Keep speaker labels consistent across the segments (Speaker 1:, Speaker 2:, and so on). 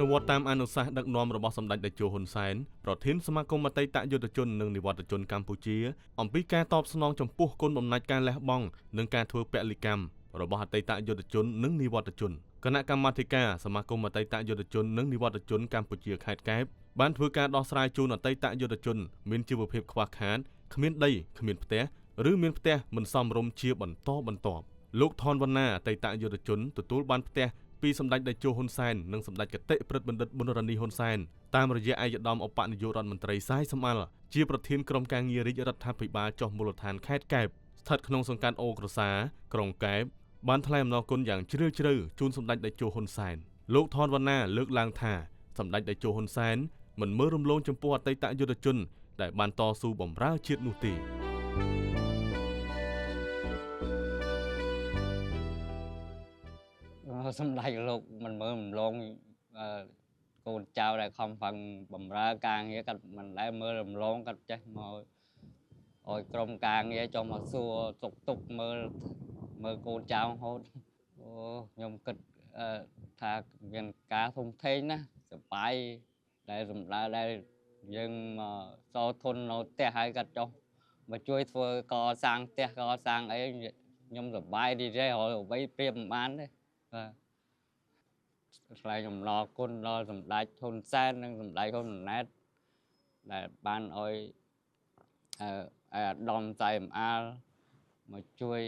Speaker 1: នុវត្តតាមអនុសាសន៍ដឹកនាំរបស់សម្ដេចតេជោហ៊ុនសែនប្រធានសមាគមអតីតយុទ្ធជននិងនិវត្តជនកម្ពុជាអំពីការតបស្នងចំពោះគុណបំណាច់ការលះបង់និងការធ្វើពលិកម្មរបស់អតីតយុទ្ធជននិងនិវត្តជនគណៈកម្មាធិការសមាគមអតីតយុទ្ធជននិងនិវត្តជនកម្ពុជាខេត្តកែបបានធ្វើការដោះស្រាយជូនអតីតយុទ្ធជនមានជីវភាពខ្វះខាតគ្មានដីគ្មានផ្ទះឬមានផ្ទះមិនសមរម្យជាបន្តបន្ទាប់លោកថនវណ្ណាអតីតយុទ្ធជនទទួលបានផ្ទះពីសម្ដេចតេជោហ៊ុនសែននិងសម្ដេចគតិព្រឹទ្ធបណ្ឌិតប៊ុនរ៉ានីហ៊ុនសែនតាមរយៈឯកឧត្តមឧបនាយករដ្ឋមន្ត្រីសាយសំអាល់ជាប្រធានក្រុមការងាររាជរដ្ឋាភិបាលចុះមូលដ្ឋានខេត្តកែបស្ថិតក្នុងសង្កាត់អូក្រសាក្រុងកែបបានថ្លែងអំណរគុណយ៉ាងជ្រាលជ្រៅជូនសម្ដេចតេជោហ៊ុនសែនលោកថនវណ្ណាលើកឡើងថាសម្ដេចតេជោហ៊ុនសែនមិនមើលរំលងចំពោះអតីតយុទ្ធជនដែលបានតស៊ូបម្រើជាតិនោះទេ
Speaker 2: សម្ដេចលោកមិនមើលរំលងកូនចៅដែលខំប្រឹងបម្រើការងារគាត់មិនដែលមើលរំលងគាត់ចេះមកឲ្យក្រុមការងារចុះមកសួរទុកទុកមើលមើលកូនចៅហូតអូខ្ញុំគិតថាមានការធំធេងណាស់សប្បាយដែលសម្ដៅដែលយើងមកសោធននៅផ្ទះហើយគាត់ចុះមកជួយធ្វើកសាងផ្ទះកសាងអីខ្ញុំសប្បាយរីករាយរហូតអ្វីប្រៀបមិនបានទេបាទថ្លែងអំណរគុណដល់សម្ដេចហ៊ុនសែននិងសម្ដេចហ៊ុនម៉ាណែតដែលបានឲ្យអាដាមសៃអំអាលមកជួយ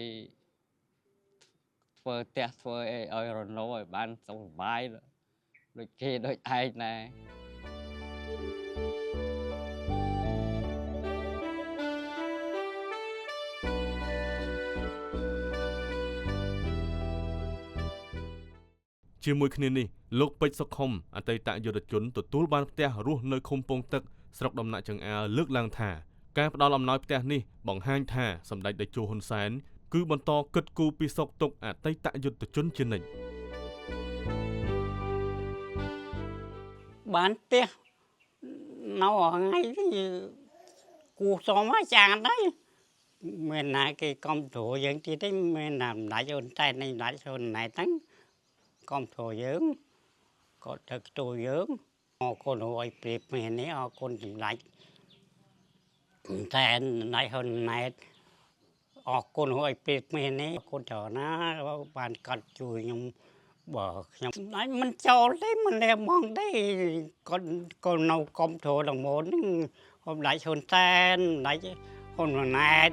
Speaker 2: ធ្វើផ្ទះធ្វើអីឲ្យរណោឲ្យបានសុខសប្បាយដូចគេដូចឯងដែរ
Speaker 1: ជាមួយគ្នានេះលោកពេជ្រសុខុមអតីតយុទ្ធជនទទួលបានផ្ទះរស់នៅឃុំពងទឹកស្រុកដំណាក់ចង្អើរលើកឡើងថាការផ្ដល់អំណោយផ្ទះនេះបង្ហាញថាសម្ដេចតេជោហ៊ុនសែនគឺបន្តគិតគូរពីសុខទុក្ខអតីតយុទ្ធជនជានិច្ច
Speaker 3: បានផ្ទះនៅថ្ងៃនេះគូសមអាចារ្យដែរមានណាគេកំទ្រយើងទៀតទេមានណាម្ដាយហ៊ុនសែននិងម្ដាយហ៊ុនណែតហ្នឹងកំទ្រយើងក៏ទឹកទូយើងអរគុណឲ្យប្រៀបមែននេះអរគុណសម្ដេចតែម្ដាយហ៊ុនណែតអរគុណឲ្យប្រៀបមែននេះអរគុណច្រើនណាបានកាត់ជួយខ្ញុំបើខ្ញុំសម្ដេចមិនចូលទេមិនលះបង់ទេគាត់ក៏នៅកំទ្រដល់មុនហ្នឹងសម្ដេចហ៊ុនសែនសម្ដេចហ៊ុនម៉ាណែត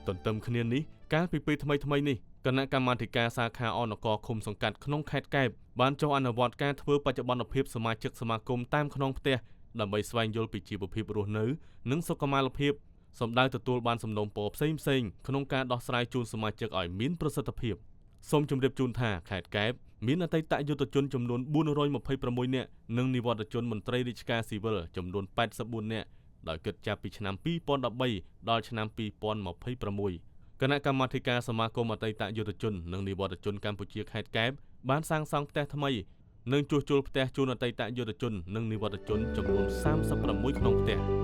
Speaker 1: ទន្ទឹមគ្នានេះកាលពីពេលថ្មីៗនេះគណៈកម្មាធិការសាខាអនករឃុំសង្កាត់ក្នុងខេត្តកែបបានចុះអនុវត្តការធ្វើបច្ចុប្បន្នភាពសមាជិកសមាគមតាមខ្នងផ្ទះដើម្បីស្វែងយល់ពីជីវភាពរស់នៅនិងសុខុមាលភាពសម្ដៅទទួលបានសំណូមពរផ្សេងៗក្នុងការដោះស្រាយជូនសមាជិកឲ្យមានប្រសិទ្ធភាពសូមជម្រាបជូនថាខេត្តកែបមានអតីតយុទ្ធជនចំនួន426នាក់និងនិវត្តជនមន្ត្រីរាជការស៊ីវិលចំនួន84នាក់ដោយគិតចាប់ពីឆ្នាំ2013ដល់ឆ្នាំ2026គណៈកម្មាធិការសមាគមអតីតយុទ្ធជននិងនិវត្តជនកម្ពុជាខេត្តកែបបានសាងសង់ផ្ទះថ្មីនិងជួសជុលផ្ទះជូនអតីតយុទ្ធជននិងនិវត្តជនចំនួន36ក្នុងផ្ទះ។